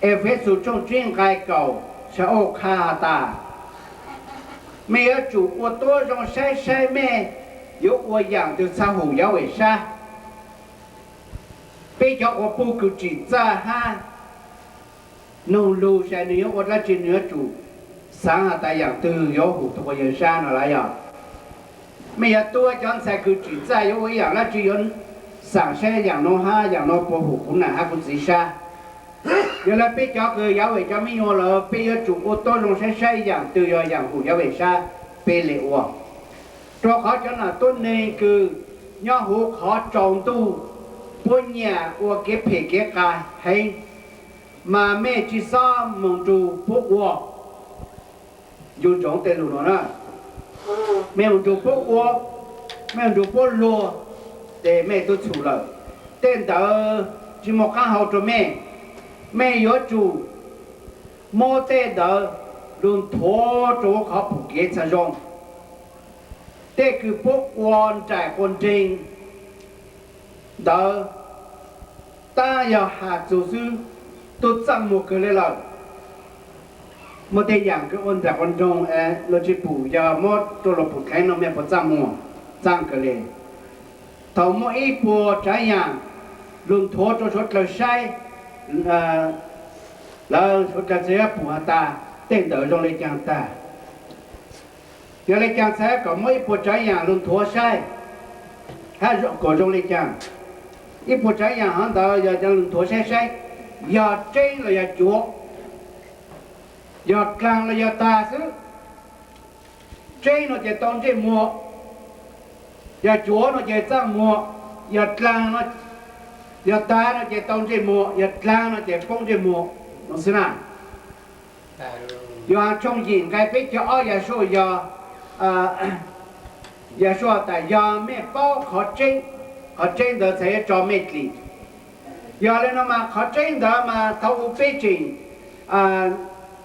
Efexus tshooj tsib nqai kaum, sab oj qha has tas, mej yuav tsum ua tuab zoo saib saib mej yuav ua yaam twg txhaj hum Yahweh sab. Peb cov uas pug kws tsim txaj hab noog lug saib nwg yuav ua dlaab tsi, nwg yuav tsum xaav has tas yaam twg yuav hum tug quas yawg sab no lawm yog. Mej yuav tuab cov ntxhais kws tsim txaj yuav ua ib yaam dlaab tsi yuav xaam saib yaam no hab yaam no puas hum kuv nam hab kuv txiv sab. Yog le peb cov kws Yahweh cov me nyuam lawm, peb yuav tsum ua tuab zoo saib saib yaam twg yog yaam hum Yahweh sab, peb le ua. Rua qhov cov nam tuab neeg kws nyob huv qhov tsaus ntuj, puab nyam ua kev phem kev qas heev, mas mej tsi xob moog nrug puab ua. Ncu ntsoov tej lug no na, mej moog nrug puab ua, mej moog nrug puab luag, ces mej tub txhum lawm. Tej ntawd tsi muaj qaab hau rua mej. Mej yuav tsum muab tej ntawd lug nthuav rua huv qhov pum kev txhaj zoo. Tej kws puab ua nraim quas nreeg ntawd, tab yog has txug xwb tub txaaj muag kawg le lawm. Muaj tej yaam kws ua nraim quas nreeg luag tsi pum, yog muab rua luag pum dheev no mej puas txaaj muag? Txaaj kawg le. Thaus muaj ib puas tsaav yaam lug nthuav rua suav dlawg saib, lawv suav dlawg txhaj yuav pum has tas tej ntawd zoo le caag tag. Yog le caag txhaj kom muab ib puas tsaav yaam lug nthuav saib hab kom zoo le caag. Ib puas tsaav yaam hov ntawd yog lug nthuav saib saib yog tseeb los yog cuav, yog dlaag los yog tag xwb. Tseeb no ces tau ntsej muag, yog cuav no ces txaaj muag, yog dlaag, yog tag no ces tau ntsej muag, yog dlaag no ces poob ntsej muag no xwb na. Yog tshooj yim nqai peb caug ob Yahshua yog, Yahshua tas yog mej paub qhov tseeb, qhov tseeb ntawd txhad yuav tso mej dlim. Yog le no mas qhov tseeb ntawd mas thaus ub peb tseem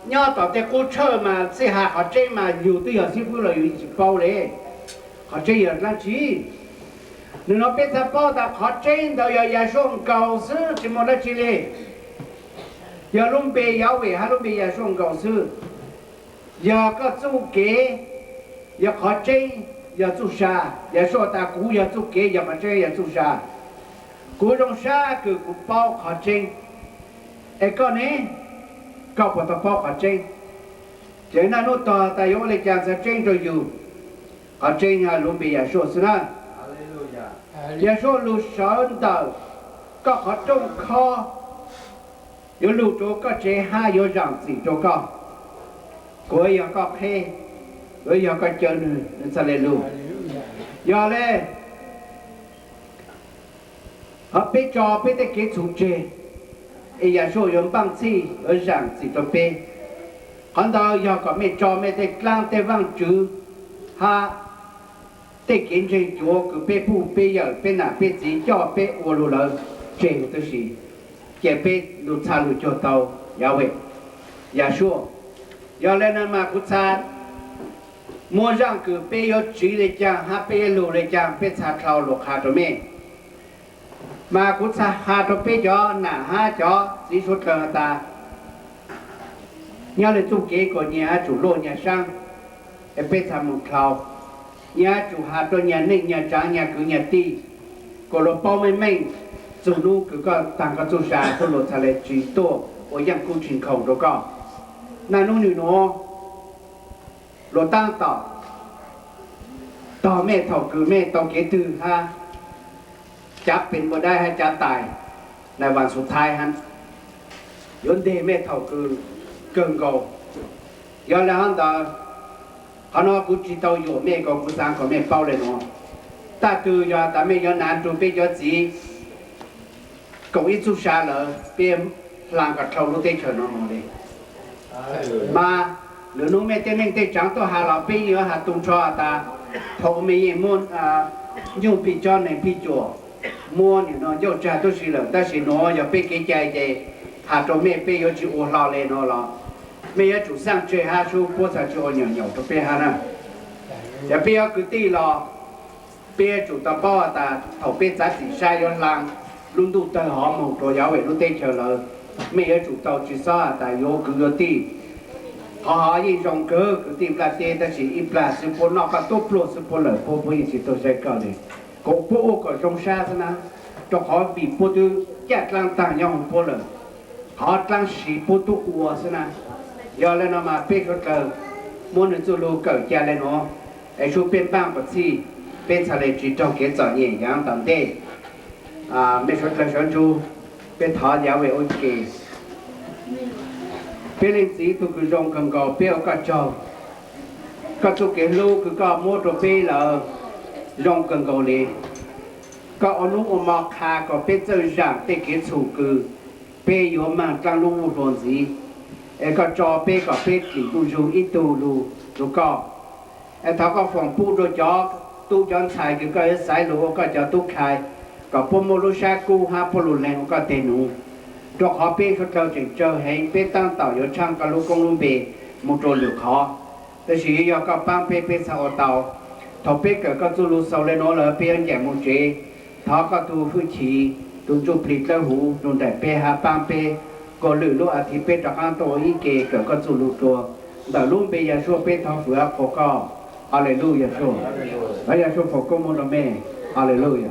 nyob tom tej qub tshawj mas txhij has qhov tseeb mas yug twb yog xib fwb los yug tsi paub le qhov tseeb yog dlaab tsi. Nwg no peb txhaj paub tas qhov tseeb ntawd yog Yahshua nkaus xwb tsi muaj dlaab tsi le. Yog lub npe Yahweh hab lub npe Yahshua nkaus xwb. Yog koj txuj kev, yog qhov tseeb, yog txuj sa. Yahshua tas kuv yog txuj kev, yog qhov tseeb, yog txuj sa. Kuv zoo sab kws kuv paub qhov tseeb. Es koj ne, koj puas tau paub qhov tseeb? Ces naj nub tog tas yuav ua le caag txhad tseeb rua yug? Qhov tseeb yog lub npe Yahshua xwb na. Yahshua lug sawv ntawm koj qhov rooj khob, yuav lug rua koj tsev hab yuav zaam txim rua koj. Kuv yog koj qheb, kuv yog koj cawm nwg, nwg txhaj le lug. Yog le hov peb tso peb tej kev txhum tseg, es Yahshua yuav npaaj txhij yuav zaam txim rua peb. Qhov ntawd yog kom mej tso mej tej dlaab tej vaaj tswv hab tej kev ntseeg cuav kws peb pug peb yawm peb nam peb txiv coj peb ua lug lawm tseg huv tib si, ces peb lug txhaj lug cuag tau Yahweh, Yahshua. Yog le no mas kuv txhaj muab zaaj kws peb yuav tsiv le caag hab peb yuav lug le caag peb txhaj dlhau lug qha rua mej. Mas kuv txhaj has rua peb cov nam hab cov txiv suav dlawg has tas, nyob le txuj kev kom nyias yuav tsum luaj nyias saab, es peb txhaj moog dlhau. Nyias yuav tsum has rua nyias neej nyias tsaav nyias kwv nyias tij, kom luag paub meej meej, txug nub kws koj taag koj txuj sa koj luag txhaj le tsi tuaj ua yaaj kub tsi nkhaus rua koj. Naj nub nwg nuav luag taab tom tog mej thaum kws mej tau kev twg hab cav pes npua dai hab cav tais, nais vas xu thaiv hab yuav nteg mej thaum kws kawg nkaus. Yog le hov ntawd, qhov no kuv tsi tau yuam mej kom kuv xaav kom mej paub le nuav. Taj twg yog tas mej yuav nav nrug peb cov txiv koom ib txuj sa lawm peb hlaa kom dlhau lub teb chaws no moog le. Mas lwm nub mej tej neej tej tsaav tuaj has los peb yuav has tu nrho tas thaum mej yeej muaj nyuj pij cob neeg pij cuam, muaj nim no ncauj tsag tub si lawm, tab sis nuav yog peb kev cai ces has rua mej peb yuav tsi ua hlo le nuav los mej yuav tsum xaaj tseg hab sub puab txhaj tsi ua nyuam nyaum rua peb hab na. Yog peb yuav kwv tij los peb yuav tsum tau paub tas thaum peb txav txim sab yuav hlaa lub ntuj tawg hov moog rua Yahweh lub teb chaws lawm, Mej yuav tsum tau tsi xob has tas yuav kwv yuav tij. Qhov hov yeej zoo kawg kwv tij nplaj teb, tab sis ib plag xwb puab noj koj tuab pluag xwb puab lawm, puab puab yeej tsi tau saib koj li. Kuv puab ua kom zoo sab xwb na, rau qhov vim puab twb caj dlaab taag nyob hov puab lawm, qhov dlaab siv puab tub ua xwb na. Yog le no mas peb suav dlawg muab nwg txuj lug kawm ca le nuav, es sub peb npaaj quas txhij, peb txhad le tsi raug kev txom nyem yaav tom ntej. Mej suav dlawg sawv ntsug, peb thov Yahweh ua ke. Peb leej txiv tug kws zoo kawg nkaus, peb ua koj tsaug. Koj txuj kev hlub kws koj muab rua peb lawm zoo kawg nkaus li. Koj ua nub ua mo qha kom peb txawj zaam tej kev txhum kws peb yuav maag dlaab lub vuj hlua ntxiv. Es koj tso peb kom peb dlim ntuj zug ib tug lug rua koj. Es thov koj foom pub rua cov tub cov ntxhais kws koj yuav xaiv lug ua koj cov tub khai, kom puab muaj lub sab kub hab puab lug lees ua koj teg nuv. Rua qhov peb suav dlawg tseem tsawg heev, peb taab tom yuav tshaaj koj lub koob lub npe moog rua lwm qhov. Tab sis yog koj paab peb, peb txhad ua tau. Thaus peb kawm koj txuj lug xaus le nuav lawm, peb yuav ncaim moog tsev. Thov koj tug hwj chim, tug ntsuj plig dlawb huv lug nraim peb hab paab peb, kuas lwm lub as thiv peb rov qaab tuaj ua ib ke kawm koj txuj lug dlua. Ntawm lub npe Yahshua peb thov fwm qhuas koj. Haleluya. Thov Yahshua foom koob moov rua mej. Haleluya.